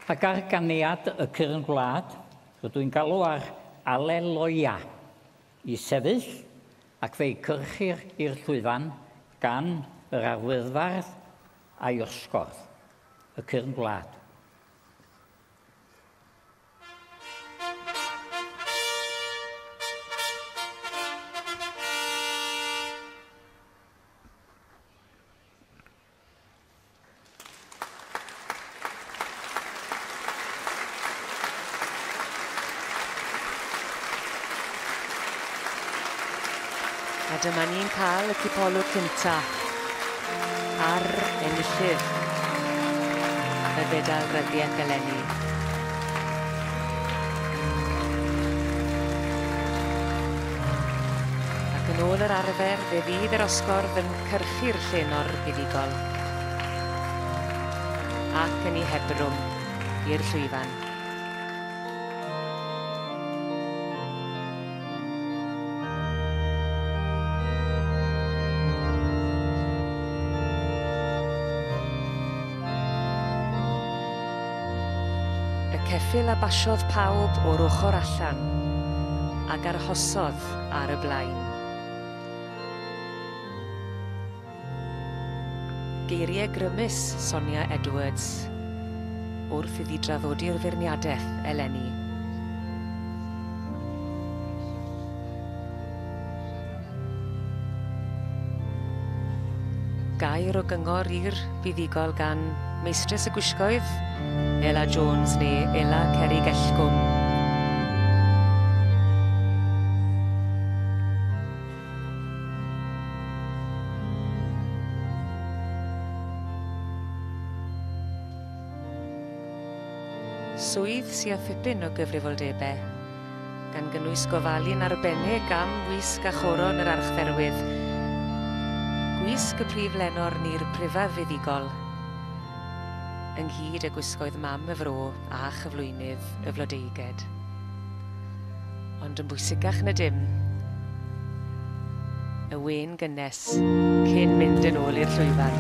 Ac ar ganiad y Cyrn Gwlad, rydw i'n galw ar Aleluia i sefyll ac fe'i cyrchir i'r llwyfan gan yr arwyddfardd a'i osgordd, y Cyrn Gwlad. A dyma ni'n cael y cipolwg cynta ar enillydd y fedal ryddiaith eleni. Ac yn ôl yr arfer, fe fydd yr osgordd yn cyrchu'r llenor buddugol ac yn ei hebrwng i'r llwyfan. Y ceffyl a basiodd pawb o'r ochr allan ac arhosodd ar y blaen. Geiriau grymus Sonia Edwards wrth iddi draddodi'r feirniadaeth eleni. Gair o gyngor i'r buddugol gan Meistres y Gwisgoedd, Ela Jones neu Ela Cerig Ellgwm. Swydd sy â thipyn o gyfrifoldebau, gan gynnwys gofalu'n arbennig am wisg a choron yr archdderwydd, gwisg y prif lenor neu'r prifaf fuddugol, ynghyd â gwisgoedd mam y fro a chyflwynydd y flodeuged. Ond yn bwysicach na dim, y wên gynnes cyn mynd yn ôl i'r llwyfan.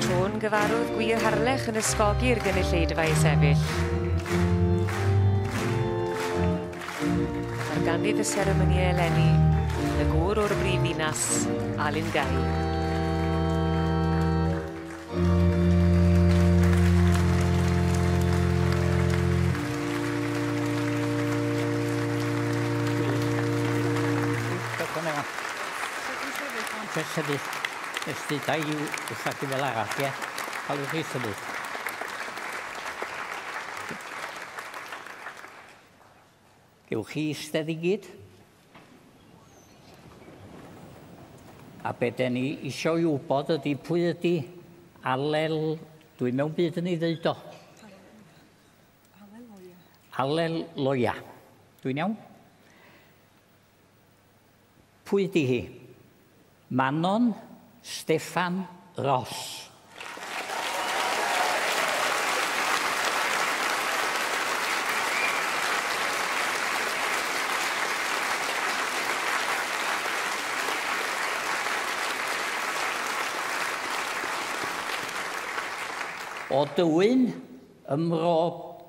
Tôn gyfarwydd Gwir Harlech yn ysgogi'r gynulleidfa i sefyll. Organydd y seremoni eleni, y gŵr o'r brif ddinas, Alun Guy. Sefyll. Nes di dau i wrtha chi fel arall, ie? Cael chi sefyll. Gewch chi eistedd i gyd. A be den ni isio i wybod ydy pwy ydy Alel, dwi mewn byd yn ei ddeud o. Aleluia. Aleluia. Dwi'n iawn? Pwy ydy hi? Manon Steffan Ros. O Dywyn ym Mro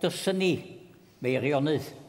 Dysynni, Meirionnydd.